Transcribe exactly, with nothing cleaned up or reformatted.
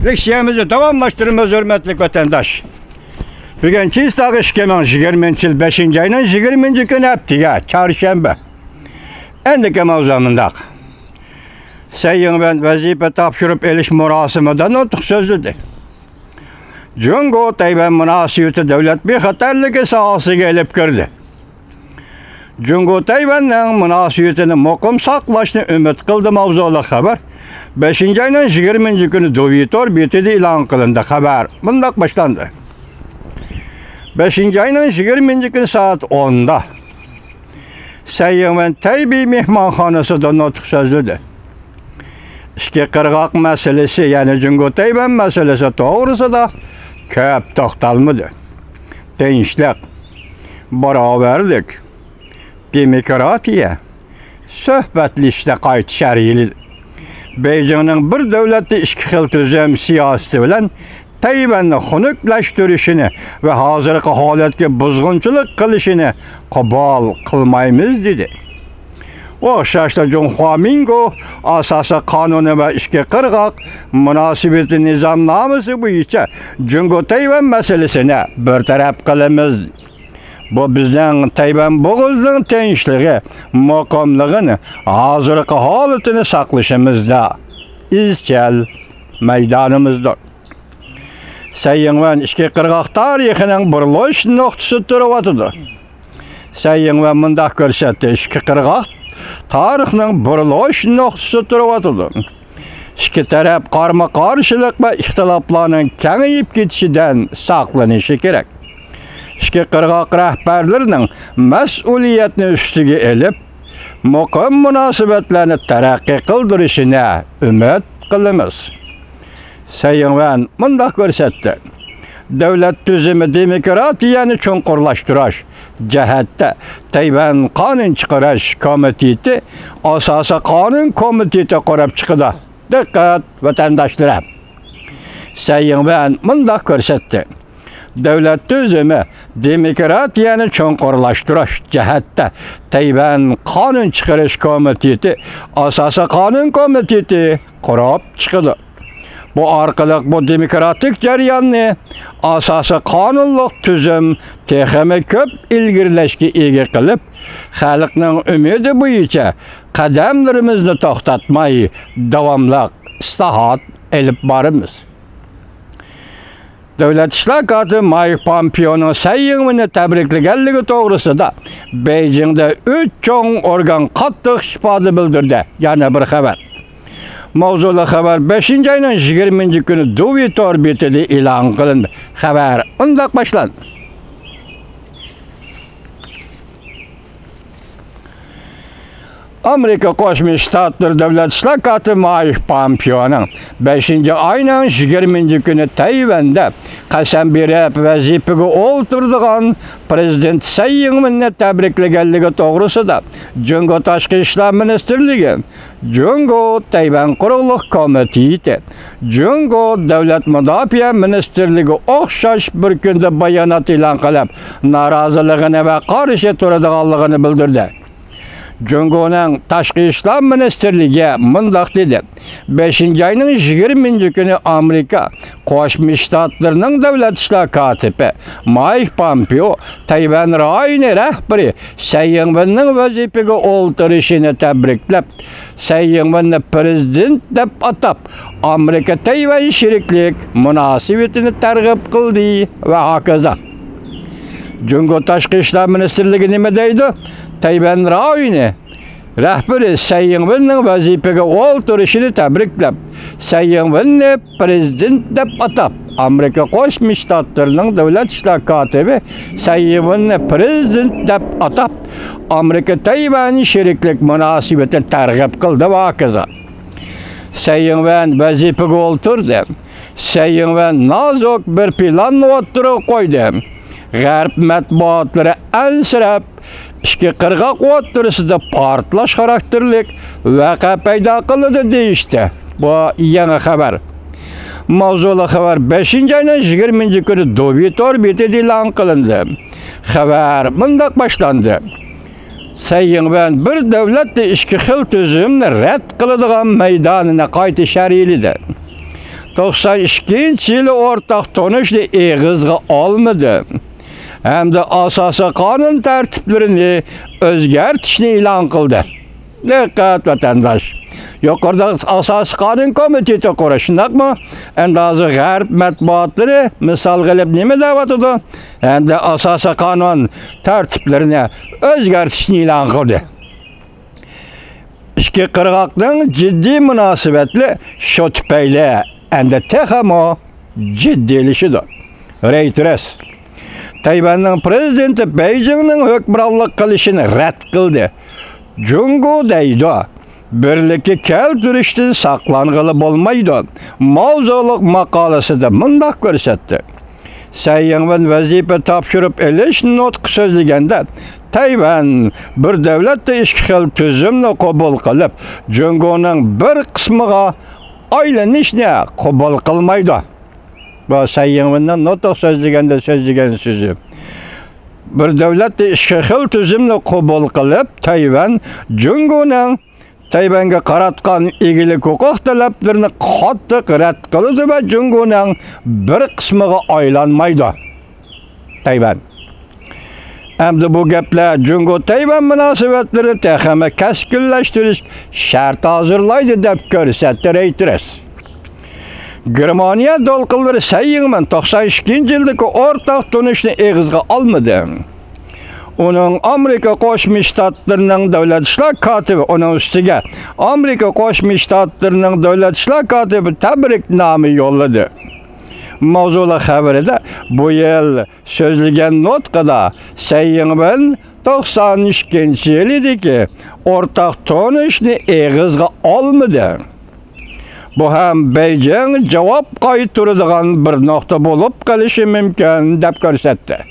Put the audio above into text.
بىرلىشىشىمىزنى داۋاملاشتۇرىمىز، ھۆرمەتلىك ۋەتەنداش. بۈگۈن چىستا ئىككى مىڭ يىگىرمىنچى يىل بەشىنچى ئاينىڭ يىگىرمىنچى كۈنى، ھەپتىگە، چارشەنبە. ئەندىكى ماۋزۇ مۇنداق. سەي يىڭۋەن ۋەزىپە تاپشۇرۇپ ئېلىش مۇراسىمىدا نۇتۇق سۆزلىدى. جۇڭگو تەيۋەن مۇناسىۋىتى دۆلەت بىخەتەرلىكى ساھەسىگە ئېلىپ كىردى. جۇڭگو تەيۋەننىڭ مۇناسىۋىتىنى مۇقىم ساقلاشنى ئۈمىد قىلدى ماۋزۇلۇق خەۋەر بەشىنچى ئاينىڭ يىگىرمىنچى كۈنى دۇۋى تور بېتىدە ئېلان قىلىندى. خەۋەر مۇنداق باشلاندى. بەشىنچى ئاينىڭ يىگىرمىنچى كۈنى سائەت ئوندا سەي يىڭۋەن تەيبېي مېھمانخانىسىدا نۇتۇق سۆزلىدى. ئىككى قىرغاق مەسىلىسى، يەنى جۇڭگو تەيۋەن مەسىلىسى توغرىسىدا كۆپ توختالمىدى. تىنچلىق، باراۋەرلىك، دېموكراتىيە، سۆھبەتلىشىشنى قايتا شەرھلىدى. بېيجىڭنىڭ بىر دۆلەتتە ئىككى خىل تۈزۈم سىياسىتى بىلەن تەيۋەننى خۇنۈكلەشتۈرۈشىنى ۋە ھازىرقى ھالەتكە بۇزغۇنچىلىق قىلىشىنى قوبۇل قىلمايمىز، دېدى. ئوخشاشلا جۇڭخۇا مىنگو ئاساسىي قانۇنى ۋە ئىككى قىرغاق مۇناسىۋىتى نىزامنامىسى بويىچە جۇڭگو تەيۋەن مەسىلىسىنى بىر تەرەپ قىلىمىز. بۇ بىزنىڭ تەيۋەن بوغۇزىنىڭ تىنچلىقى، مۇقىملىقىنى، ھازىرقى ھالىتىنى ساقلىشىمىزدا ئىزچىل مەيدانىمىزدۇر. سەي يىڭۋەن ئىككى قىرغاق تارىخىنىڭ بۇرۇلۇش نۇقتىسىدا تۇرۇۋاتىدۇ. سەي يىڭۋەن مۇنداق كۆرسەتتى، ئىككى قىرغاق تارىخنىڭ بۇرۇلۇش نۇقتىسىدا تۇرۇۋاتىدۇ. ئىككى تەرەپ قارمۇ قارشىلىق ۋە ئىختىلاپلارنىڭ كېڭىيىپ كېتىشىدىن ساقلىنىشى كېرەك. ئىككى قىرغاق رەھبەرلىرىنىڭ مەسئۇلىيەتنى ئۈستىگە ئېلىپ، مۇقىم مۇناسىۋەتلەرنى تەرەققىي قىلدۇرۇشىنى ئۈمىد قىلىمىز. سەي يىڭۋەن مۇنداق كۆرسەتتى، دۆلەت تۈزۈمى دېموكراتىيەنى چوڭقۇرلاشتۇرۇش جەھەتتە تەيۋەن قانۇن چىقىرىش كومىتېتى ئاساسىي قانۇن كومىتېتى قۇرۇپ چىقىدۇ. دىققەت، ۋەتەنداشلىرىم! سەي يىڭۋەن مۇنداق كۆرسەتتى، دۆلەت تۈزۈمى دېموكراتىيەنى چوڭقۇرلاشتۇرۇش جەھەتتە تەيۋەن قانۇن چىقىرىش كومىتېتى ئاساسىي قانۇن كومىتېتى قۇرۇپ چىقىدۇ. بۇ ئارقىلىق بۇ دېموكراتىك جەرياننى ئاساسىي قانۇنلۇق تۈزۈم تېخىمۇ كۆپ ئىلگىرىلەشكە ئىگە قىلىپ، خەلقنىڭ ئۈمىدى بويىچە قەدەملىرىمىزنى توختاتماي، داۋاملىق ئىسلاھات ئېلىپ بارىمىز. دۆلەت ئىشلار كاتىپى مايك پامپېئونىڭ سەي يىڭۋېننى تەبرىكلىگەنلىكى توغرىسىدا بېيجىڭدا ئۈچ چوڭ ئورگان قاتتىق ئىپادە بىلدۈردى. يەنە بىر خەۋەر. ماۋزۇلۇق خەۋەر بەشىنچى ئاينىڭ يىگىرمىنچى كۈنى دۇۋى تور بېتىدە ئېلان قىلىندى. خەۋەر ئۇنداق باشلاندى. ئامېرىكا قوشما شتاتلىرى دۆلەت ئىشلار كاتىپى مايك پامپېئونىڭ بەشىنچى ئاينىڭ يىگىرمىنچى كۈنى تەيۋەندە قەسەم بېرىپ ۋەزىپىگە ئولتۇرىدىغان پىرېزىدېنت سەي يىڭۋېننى تەبرىكلىگەنلىكى توغرىسىدا جۇڭگو تاشقى ئىشلار مىنىستىرلىكى، جۇڭگو تەيۋەن قۇرۇقلۇق كومىتېتى، جۇڭگو دۆلەت مۇداپىئە مىنىستىرلىكى ئوخشاش بىر كۈندە بايانات ئېلان قىلىپ، نارازىلىقىنى ۋە قارشى تۇرىدىغانلىقىنى بىلدۈردى. جۇڭگونىڭ تاشقى ئىشلار مىنىستىرلىكى مۇنداق دېدى، بەشىنچى ئاينىڭ يىگىرمىنچى كۈنى ئامېرىكا قوشما شتاتلىرىنىڭ دۆلەت ئىشلار كاتىپى مايك پامپېئو تەيۋەن رايونى رەھبىرى سەي يىڭۋېننىڭ ۋەزىپىگە ئولتۇرۇشىنى تەبرىكلەپ، سەي يىڭۋېننى پىرېزىدېنت دەپ ئاتاپ، ئامېرىكا تەيۋەن شېرىكلىك مۇناسىۋىتىنى تەرغىب قىلدى ۋە ھاكازا. جۇڭگو تاشقى ئىشلار مىنىستىرلىكى نېمە دەيدۇ؟ تەيۋەن رايونى رەھبىرى سەي يىڭۋېننىڭ ۋەزىپىگە ئولتۇرۇشىنى تەبرىكلەپ، سەي يىڭۋېننى پىرېزىدېنت دەپ ئاتاپ، ئامېرىكا قوشما شتاتلىرىنىڭ دۆلەت ئىشلار كاتىپى سەي يىڭۋېننى پىرېزىدېنت دەپ ئاتاپ، ئامېرىكا تەيۋەن شېرىكلىك مۇناسىۋىتىنى تەرغىب قىلدى ۋە ھاكازا. سەي يىڭۋېن ۋەزىپىگە ئولتۇردى. سەي يىڭۋېن نازۇك بىر پىلاننى ئوتتۇرىغا قويدى. غەرب مەتبۇئاتلىرى ئەنسىرەپ، ئىككى قىرغاق ئوتتۇرىسىدا پارتلاش خاراكتېرلىك ۋەقە پەيدا قىلدى دېيىشتى. بۇ يېڭى خەۋەر. ماۋزۇلۇق خەۋەر بەشىنچى ئاينىڭ يىگىرمىنچى كۈنى دۇۋى تور بېتىدە ئېلان قىلىندى. خەۋەر مۇنداق باشلاندى. سەي يىڭۋېن بىر دۆلەتتە ئىككى خىل تۈزۈمنى رەت قىلىدىغان مەيدانىنى قايتا شەرھلىدى. توقسان ئىككىنچى يىلى ئورتاق تونۇشنى ئېغىزغا ئالمىدى ھەمدە ئاساسىي قانۇن تەرتىپلىرىنى ئۆزگەرتىشنى ئېلان قىلدى. دىققەت، ۋەتەنداش! يۇقىرىدا ئاساسىي قانۇن كومىتېتى قۇرۇش، شۇنداقمۇ؟ ئەمدى ھازىر غەرب مەتبۇئاتلىرى مىسالغا ئېلىپ نېمە دەۋاتىدۇ؟ ئەمدى ئاساسىي قانۇن تەرتىپلىرىنى ئۆزگەرتىشنى ئېلان قىلدى. ئىككى قىرغاقنىڭ جىددىي مۇناسىۋەتلىرى شۇ تۈپەيلى ئەمدى تېخىمۇ جىددىيلىشىدۇ. رېيتېرس تەيۋەننىڭ پىرېزىدېنتى بېيجىڭنىڭ ھۆكۈمرانلىق قىلىشىنى رەت قىلدى. جۇڭگو دەيدۇ، بىرلىككە كەلتۈرۈشتىن ساقلانغىلى بولمايدۇ ماۋزۇلۇق ماقالىسىدە مۇنداق كۆرسەتتى: سەي يىڭۋېن ۋەزىپە تاپشۇرۇپ ئېلىش نۇتقى سۆزلىگەندە، تەيۋەن بىر دۆلەتتە ئىككى خىل تۈزۈمنى قوبۇل قىلىپ، جۇڭگونىڭ بىر قىسمىغا ئايلىنىشنى قوبۇل قىلمايدۇ. بۇ سەي يىڭۋېننىڭ نۇتۇق سۆزلىگەندە سۆزلىگەن سۆزى. بىر دۆلەتتە ئىككى خىل تۈزۈمنى قوبۇل قىلىپ، تەيۋەن جۇڭگونىڭ تەيۋەنگە قاراتقان ئىگىلىك ھوقۇق تەلەپلىرىنى قاتتىق رەت قىلىدۇ ۋە جۇڭگونىڭ بىر قىسمىغا ئايلانمايدۇ. تەيۋەن. ئەمدى بۇ گەپلەر جۇڭگو تەيۋەن مۇناسىۋەتلىرىنى تېخىمۇ كەسكىنلەشتۈرۈش شەرتى ھازىرلايدۇ، دەپ كۆرسەتتى رېيتېرس. گېرمانىيە دولقۇنلىرى سەي يىڭمېن توقسان ئىككىنچى يىلدىكى ئورتاق تونۇشنى ئېغىزغا ئالمىدى. ئۇنىڭ ئامېرىكا قوشما شتاتلىرىنىڭ دۆلەت ئىشلار كاتىپى، ئۇنىڭ ئۈستىگە ئامېرىكا قوشما شتاتلىرىنىڭ دۆلەت ئىشلار كاتىپى تەبرىكنامە يوللىدى. ماۋزۇلۇق خەۋىرىدە بۇ يىل سۆزلىگەن نۇتقىدا سەي يىڭۋېن توقسان ئىككىنچى يىلىدىكى ئورتاق تونۇشنى ئېغىزغا ئالمىدى. بۇ ھەم بېيجىڭ جاۋاب قايتۇرىدىغان بىر نۇقتا بولۇپ قېلىشى مۇمكىن، دەپ كۆرسەتتى.